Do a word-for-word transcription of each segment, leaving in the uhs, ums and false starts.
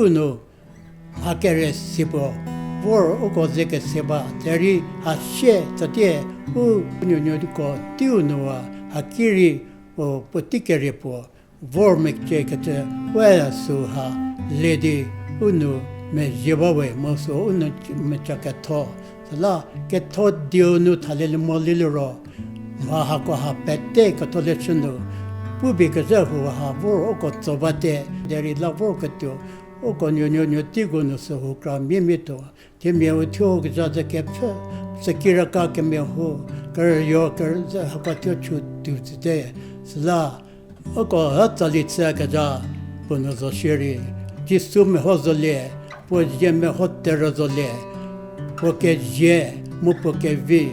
nu mha kere si puo vor uko ze kese ba, derei ha sie tsatie u nuonuoko teiu nu a haki rei u puotei kere puo vor mecie kecü we süha le di u nu mezhie ba we mu sü u nu meca ketho. Süla ketho dieu nu thalie mo leliro, mha hakoha pete ketholeshü nu pupie kezhü hau ha vor uko tso bate, derei la vorketuo uko nuonuonuo teiko nu sü hau kra miemia tuo. Themia u thuo kezha ze kepfü, sükiraka kemia hau, kerüyo kerüze hako thuo chü tuo tsüte. Süla uko ha tsali chü kezha puo nu zo shierei, Jisu meho zolie, puo zie meho terü zolie, puo kezie mu puo kevi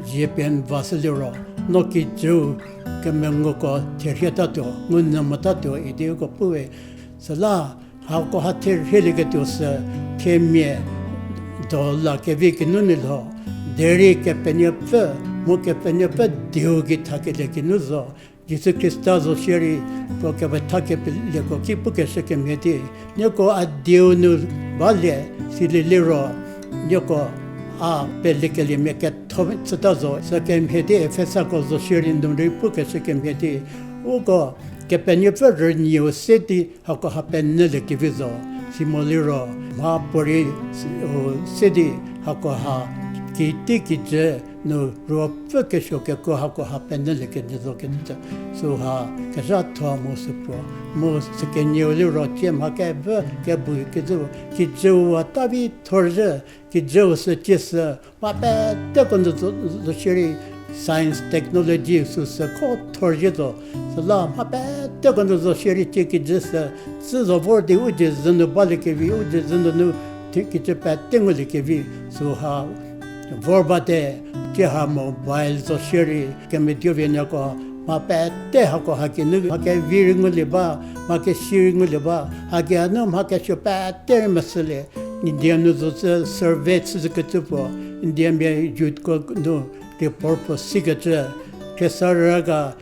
zie pie n va shü liro, no kijüu kemenguko therhietatuo, ngu nyü motatuo idi uko pu we. Süla hakoha therhielieketuo sü themia do la kevi kinu nu lho, derei Kepenuopfü, mu Kepenuopfü dieu gei thakelie kinu zo. Jisu Khrista zo shierei, puo kepetha kepelieko ki pukeshü kemhie di, nieko a dieu nu balie silie liro, nieko a pelekeliemia ketho chüta zo. Sükemhie di Efesako zo shierei nu rei pukeshü kemhie di, uko Kepenuopfü rünieu se di hakoha penyüliekevi zo. Simo liro mha puorei se di hakoha kitei kijü nu ruopfü kesuo kekuo hakoha penyüliekevi zo kecü süha kezhatho mu sü puo. Mu sükenieu liro tie mha kevü kebu kijü, kijüu a ta vi thorzhü, kijüu sü cie sü, mha peteko nu zo, zo shierei science, technology süsü kho thorzhie zo. Süla mha peteko nu zo shierei tie kijü sü, tsü zo vor di u diezü nu baliekevi, u diezü nunu kijü pete nguliekevi süha vor bate. Tie ha mobile zo shierei kemediu vinyako mha pete hakoha kinu mha kevi rei ngulie ba, mha kesi rei ngulie ba, haki hanu mha kesuo pete rei mesülie. India nu zo sü survey chüzhükecü puo, Indiamia youthko nu report puo sikecü, khriesarü ga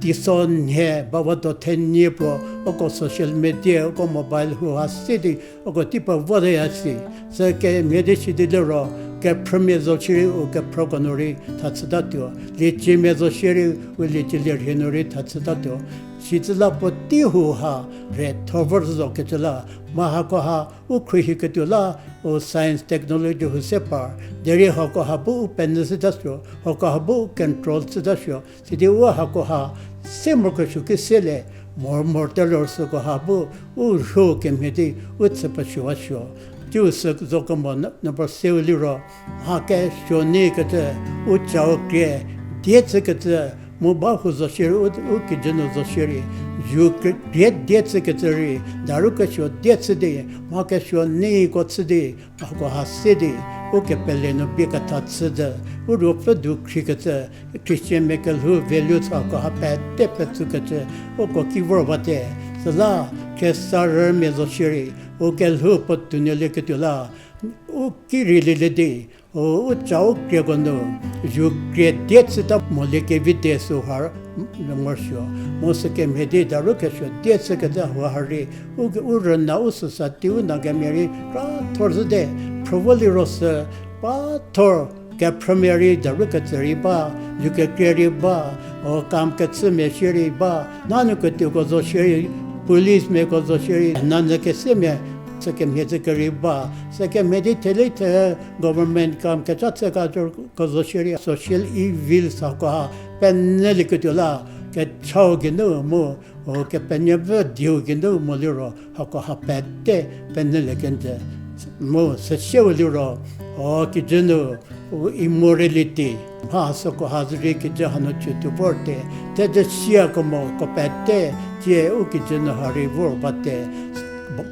teiso nhie bawa do thenie puo, uko social media, uko mobile hau ha se di uko tei pevoteya si. Sükemhie di si di liro, kephrümia zo shierei u kephrüko nu rei tha chütatuo, lieciemia zo shierei u liecie lerhie nu rei tha chütatuo. Sitsü la puotei hau ha re tho vor zo kecü la, mha hakoha u khruohiketuo la, u science technology hau se par, derei hakoha bu u penyü chütasuo, hakoha bu u control chütasuo. Sidi u hakoha se morokesuo ki selie, mor mor telor sükoha bu u rhu kemhie di u chü pesuowasuo. Tsiu sü zo kemo number seu liro, mha kesuo neikecü, u cau krie die chükecü, mu ba hau zo shierei u, u kijü nu zo shierei, zu krie die chükecü rei daru kesuo die chü di, mha kesuo neiko chü di, hakoha se di, ukepele nu bie ketha chü di, u ruopfü du khriekecü, Christianmia kelhou values hakoha pete petsükecü, uko ki vor bate. Süla khriesarümia zo shierei, u kelhou puo tuonuolieketuo la, u ki rei lielie di, u, u cau krieko nu, zu krie die chüta moliekevi de süha morosuo. Mu sükemhie di daru kesuo die chükecü hau ha rei, u, u rüna u society u Nagamia rei kra thor zhü de, phrü vo liro sü, pa thor kephrümia rei daru kecü rei ba, zu kekrie rei ba, o kam kechümia shierei ba, nanyü ketuoko zo shierei, policemiako zo shierei, nanyü kesemia sükemhie zhü kerei ba, sükemhie di thele the government kam kecha chü kecüko zo shierei social evils hakoha penyülieketuo la, kechau geinu mu, o Kepenuopfü dieu geinu mo liro hakoha pete penyülie kenjü. Mu süsieu liro, o kijü nu, u immorality, mha sükoha zürei kijü hanu chütuo vorte, thejü siakemoko pete, tie u kijü nu ha rei vor bate,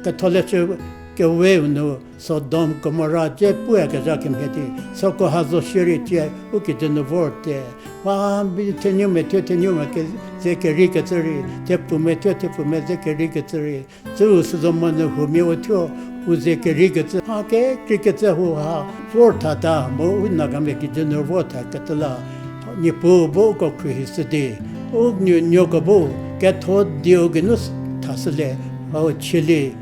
ketholeshü keweu nu, Sodom Gomora dze puyakezha kemhie di, sükoha zo shierei tie u kijü nu vorte. Mha bi thenumia thuo thenumia ke-, ze kereikecü rei, thepfumia thuo thepfumia ze kereikecü rei, tsüu süzo monyü huomia u thuo u ze kereikecü, mha kekreikecü hau ha vor thata mu u Nagamia kijü nu vor tha kecü la, Niepuu bu uko khruohishü di, u nuonuoko bu ketho dieu geinu thashülie, hau chülie,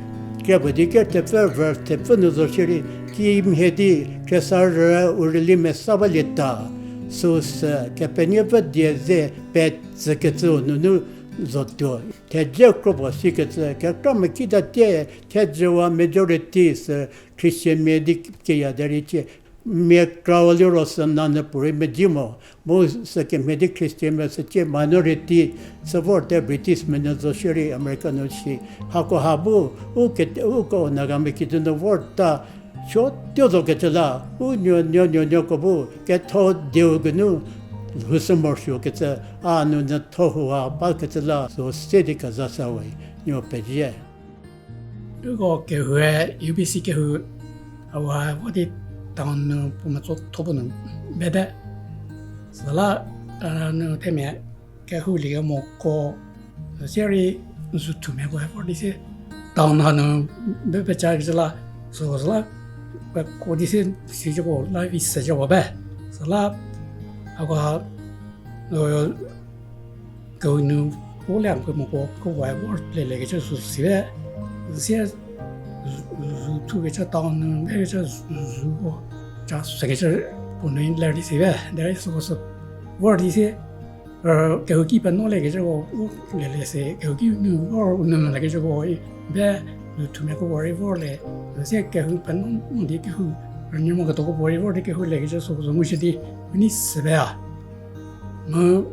Krie puo di ker thepfü, verse thepfü nu zo shierei, kimhie di khriesarüü u rüli mesa balieta, süu sü Kepenuopfü die ze petsükecüu nunu zotuo. Thedze kro puo sikecü, kekra mekita tie, thedzewa majority sü Christianmia di keya derei cie, mia krau liro sü nanyü puorei medzi mo, mu sükemhie di Christianmia sü cie minority, sü vorte Britishmia nu zo shierei America nu shi, hakoha bu, u ke, uko Nagamia kijü nu vorta, suotuo zokecü la, u nuo nuo nuo nuoko bu ketho dieu geinu lhoushü morosuokecü, a nu nyütho huha bakecü la zo se di kezashüwe, nuo pezie. Uko kehou, U B C kehou, awa vo di town nu puo metso tho puo nu bete. Süla, a, nu themia kehou liekemoko, sierei zu thumiako vor di se town hanu be pecakecü la, süko süla, ko di se sicüko la vi secü puo be. Süla, ako, kehou nu vo liekemoko, ko wa vor lelekecü sü si be. Sie zu, zu thukecü town nu bekecü zu, zuko ca sekecü puo nu ler di si be. Derei süko sü vor di se, kehouki penuoliekecüko u lele se, kehouki nu vor u nu lekecüko i be, zu thumiako puorei vor le, sie kehou penuo di kehou, rünyü mo ketoko puorei vor di kehou lekecü süko sü ngushü di, u nei sü be a. Mu,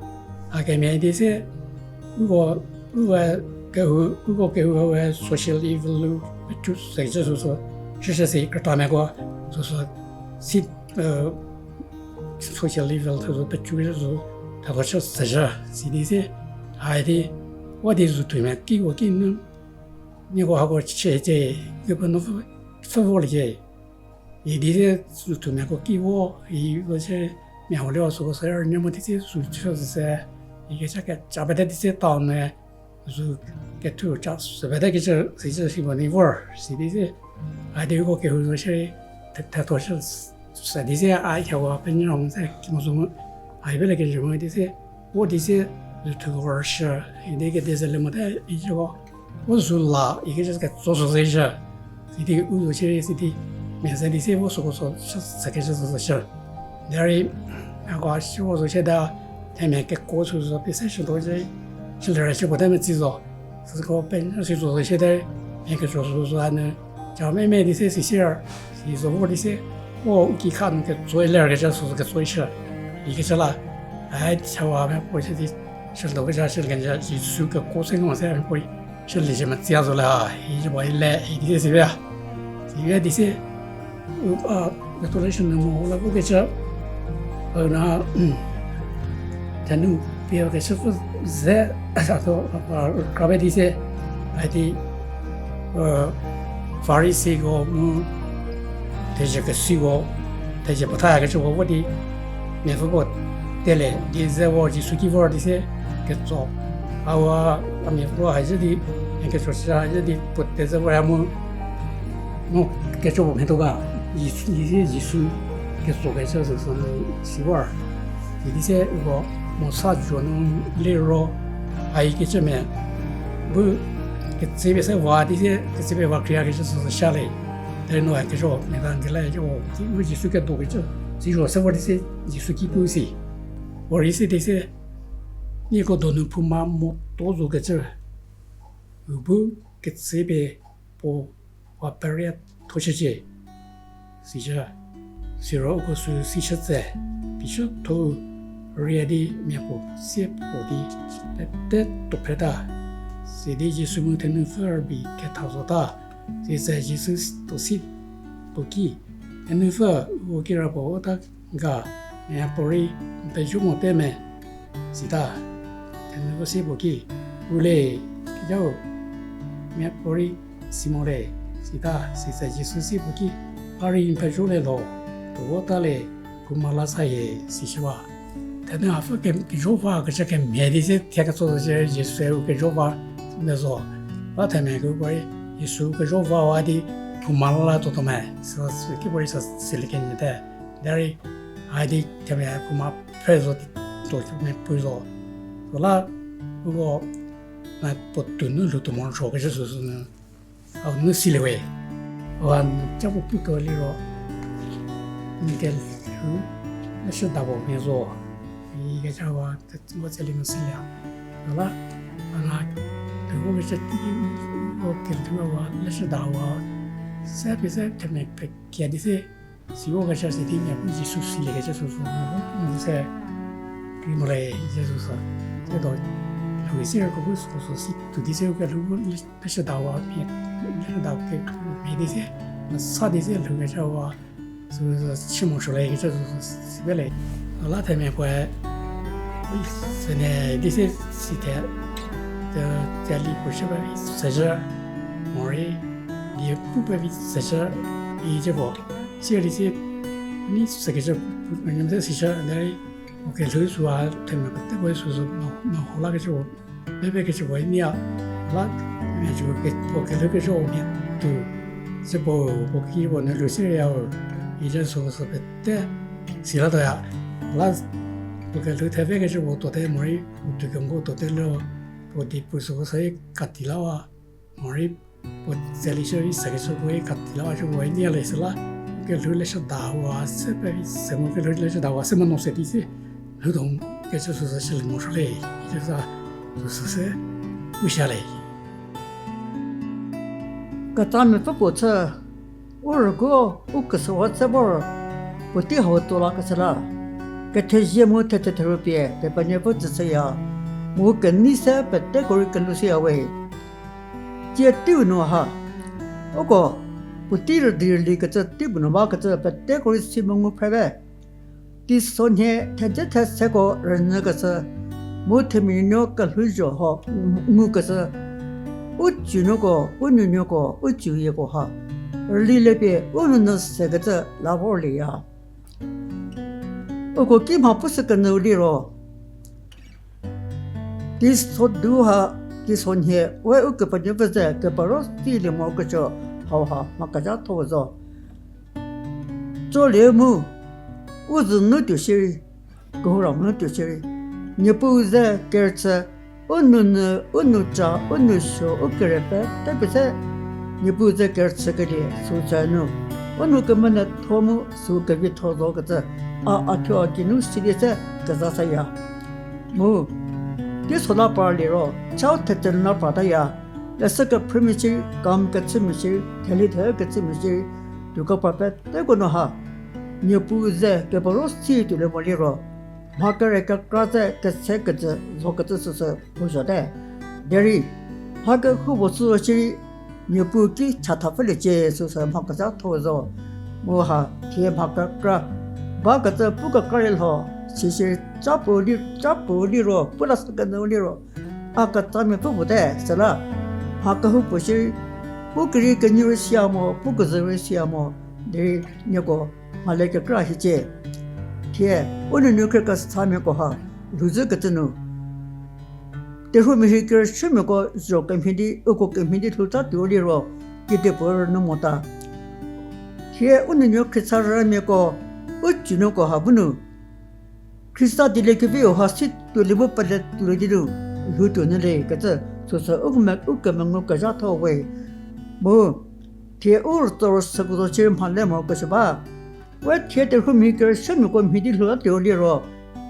a kemhie di se, uko, uko kehou, uko kehou we social evil lu pecu sekecü süsü, shüshü si krütamiako, süsü, si, social evil thüzü pecu sü, thako chü sezhü, sidi se, a di, vo di zu thumia kiko ki nu, nieko hako chücie, kepenuopfü vorliecie. Idi se zu thumiako ki vo, i vo se mia huo liro süko sü rünyü mo di se zu chü se, ikecü keca pete di se town nu, zu kethu ca sü pete kecü, sicü si mo ni vor, sidi se, a di uko kehou zo shierei, the, thetho shü, sü di se a hieko penyü ro mo se kimo zo mu, a ibe le kejü mo di se, vo di se, zu thuko rüshü, idi kedi ze le mote, icüko, vo zu la, ikecü ketso sü zeshü, sidi u zo shierei, sidi, mia ze di se vo süko sü, sü, sükecü sü zeshü. Derei, ako a si vo zo shie ta, themia kekuo sü zo pie se shütuo shie, shülie rüshü puo te metsi zo. Süko penyü si zo zo shie te, mia kejo sü zo a nu, ca meme di se si sier, si zo vor di se, vo u ki kha nu ketso lerkecü sü zo ketso shie, ikecü la, a, chawa mia puo shie di, shütuo kecü shülie kenjü, Jisu kekuo se ngumvü se mia puo, shülie shie metsi a zo le ha, icü puo i le, idi se si be a. Si be di se, u, a, revelation nu mo la vokecü, u na, thenu pie kecü pfü ze, a, to, a, krabe di se, a di, Farisiko mu, thezhie kesiko, thezhie puothayakecüko vo di, miapfü puo tele di ze vor Jisu ki vor di se, ketso, a wa, a miapfü puo haizhü di, kecho shü haizhü di puo te ze vorya mu, mu kecho puo mhietuo ga, Jisu, di se Jisu ketsokecü süsü nu si vor. Sidi se uko mosa zuo nu liro, a ikecü mia, bu ketsepie se va di se ketsepie va kriakecü süsü sha le. Derei no a kejo mia ta n kele kejo, u Jisu kedokecü, si zo se vor di se Jisu ki pu si. Vor di se di se, nieko donu phouma motuo zokecü, u bu ketsepie puo va perie thoshücie, sicü. Siro uko sü sishü tse, pishütho-u rie di mia puo sie puo di pete tuo phreta. Sidi Jisu mu thenupfü rübei ketha zota. Sitse Jisu tuo si puo ki, Thenupfü, uko kirapuo vota ga, miapuorei n pejo mote me? Sita. Thenupfü sie puo ki, U le, kijau, miapuorei si mo le, sita. Sitse Jisu sie puo ki, A rei n pejo le lho, puo vota le, phouma la sa hie, sishüwa. Thenu hapfü ke, kejo vakecü kemhie di se thie ketso zo shie Jisu u kejo va me zo. Ba themia kehoupuorei Jisu kejo vawa di phouma la la tuotuo me, sü, sü kipuorei sü siliekenyü te. Derei, a di themia phouma phre zo di tuo mia pu zo. Süla, uko, na puotou nu lhoutuo morosuokecü süsü nu, Au nu silie we. Wa nu ca puo putuo liro, n kelhou leshüda puo mhie zo. Ikecü wa, tetsüko tseli nu silie. Süla, a la, tüko kecü tei, o kelhou wa leshüda wa, se pie se themia pekia di se, si vokecü si di mia pu Jisu siliekecü süsü, n se, ki mo le, Jisu sü. Sedo, lhou se ko bu süsü si, tu di se kelhou bu le- leshüda wa mhie, leshüda ke mhie di se, mesa di se lhoukecü wa, süsü chü mo shüle kecü süsü si bele. A la themia puoe, sene di se si the, te, tseli puo shü ba vi sezhü, morei, die pu ba vi sezhü, icü puo, sie di se, ni sükecü, pu, pu, nyü se sishü, derei, puo kelhou süha themia peteko süsü, mo, mo ho lakecü puo, pepekecü puo nia, la, mia cü ke, puo kelhoukecü o mia tu, se puo, puo ki puo nu lhou seya o, icü süsü pete, silatuoya, la, puo kelhou thepfhekecü puo tuote morei, puo tu kemoko tuote liro, puo di puo süko sü kati lawa, morei, puo tseli shü vi sükecü puoe kati lawa cü puoe nia le süla, kelhou leshüda wa se pevi se mo kelhou leshüda wa se mo no se di se, lhoutuo kecü süsü shülie morosuo le, icü sa süsü se, u sha le. Ketsamia pfü puo chü, u rüguo, u kesüwa tse vor, puotei hau tuo lakecü la, kethezie mu thethethero pie Kepenuopfü tsüshüya, mu kenei se peteko rei kelhou shüya we. Tsie teiu nu ha, uko, puotei rüdi rüli kecü teipuo nu bakecü peteko rei si mengu phre be. Teisonhie thedze theseko rünyükecü, mu themia nuo kelhouzho ho ngukecü, u cünuoko, u nuonuoko, u cüyieko ha, rüli lepie u nounyü sekecü la vorlieya. Uko ki mha pushü kenyüu liro, teiso du ha, teisonhie we Ukepenuopfü ze kepero silie morokesuo hauha mha kezhatho zo. Tsolie mu, u zü nu tuo shierei, kehou ra nu tuo shierei, Niepuu ze kerüchü, u nounyü, u nouca, u nousuo, u kere pete pie se, Niepuu ze kerüchükelie süu chü nu, u nou kemenetho mu süu kevitho zokecü, a a thuo a geinu sidi se kezashüya. Mu, teiso la par liro, chau thetse nu la partaya, leshü kephrümia shierei, kam kechümia shierei, theli the kechümia shierei, tuo kepra peteko nu ha, Niepuu ze kepero si tuolie mo liro, mha kere kekra ze kese kecü zokecü süsü pu zote. Derei, mha kehoupuo chü zo shierei, Niepuu ki chatha pfüliecie süsü mha kezhatho zo. Mu ha thie mha kekra bakecü pu kekra rei lho, sisierei capuo li, capuo liro pu la sü kenyü liro, a ketsamia pfü puo te süla, mha kehoupuo shierei, pu kerei kenyü rei siya mo, pu kezhü rei siya mo, derei nieko mhale kekra hiecie. Thie, u nuonuo khriekesamiako ha, lhouzhükecü nu, terhuomia rhei kerüshümiako zho kemhie di, uko kemhie di lhou ta tuo liro, kedipuo rünyü mota. Thie u nuonuo khriesarümiako, u cünuoko ha bu nu, Khrista dieliekeviu ha si tuolie bu pele tuolie di nu, lhou tuo nyü le kecü süsü u keme, u kemengu kezhatho we. Mu, thie u rütso rüsüko zo shierei mhale morokesuo ba. We thie terhuomia kerüshümiako mhie di lhou ta tuo liro,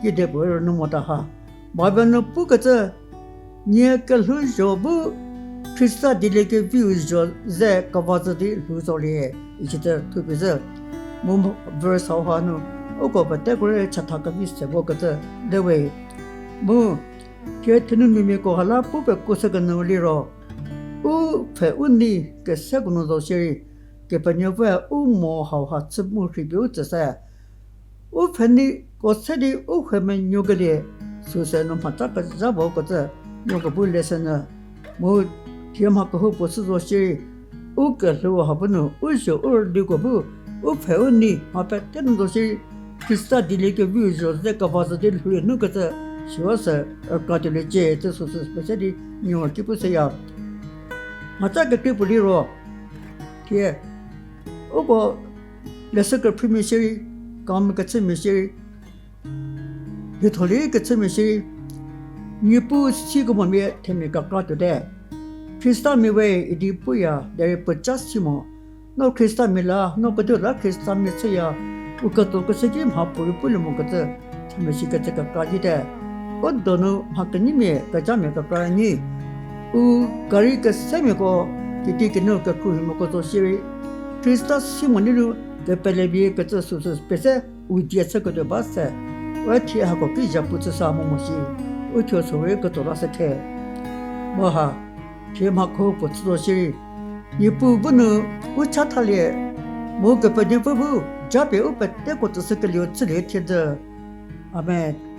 kedipuo rünyü mota ha. Bible nu pukecü, nie kelhouzho bu Khrista dieliekeviu zho ze kevazhü di lhou zolie, isicü thupie zhü. Mu verse hauha nu, uko peteko rei chatha kevi se vokecü le we. Mu, thie thenunumiako ha la pu pekuoshü kenyü liro, u pfhe u nei keseko nu zo shierei, Kepenuopfü u mo hauha chü mu rhei pie u tsü se. U pfheneiko se di u khe menuokelie, süsü nu mhaca kezha vokecü, nuoko bu lesson nyü. Mu thie mha kehoupuo chü zo shierei, u kelhou ha bu nu, u zho u rüliko bu, u pfhe u nei mha pete nu zo shierei, Khrista dieliekeviu zho ze kevazhü di lhoulie nukecü, süu sü rükra tuoliecie, cü süsü pese di nuo ki pushüya. Mhaca kekrei puo liro, thie, uko leshü kephrümia shierei, kam kechümia shierei, lietholie kechümia shierei, Niepuu sikemomia themia kekra tuote. Khristamia we idi puya, derei puoca si mo. No Khristamia la, no kediu la Khristamia chüya, u ketso kese ki mha puorei pulie mokecü, themia sikecü kekra yite. U donu mha kenyimia, kejamia kekra nyi. U gari kesemiako, kiti kinu kekhruohi moko zo shierei, Khrista si mo ninu, kepele bie kecü süsü pese, u die chüketuo ba se, we thie hako ki zhapu chüsa mo mo shi, u thuo so we ketso la se khe. Mu ha, thie mhakho puo chü zo shierei, Niepuu bu nu u chathalie, mu Kepenuopfü bu japie u peteko tsüshükelieu chülie thiedzü. Amen.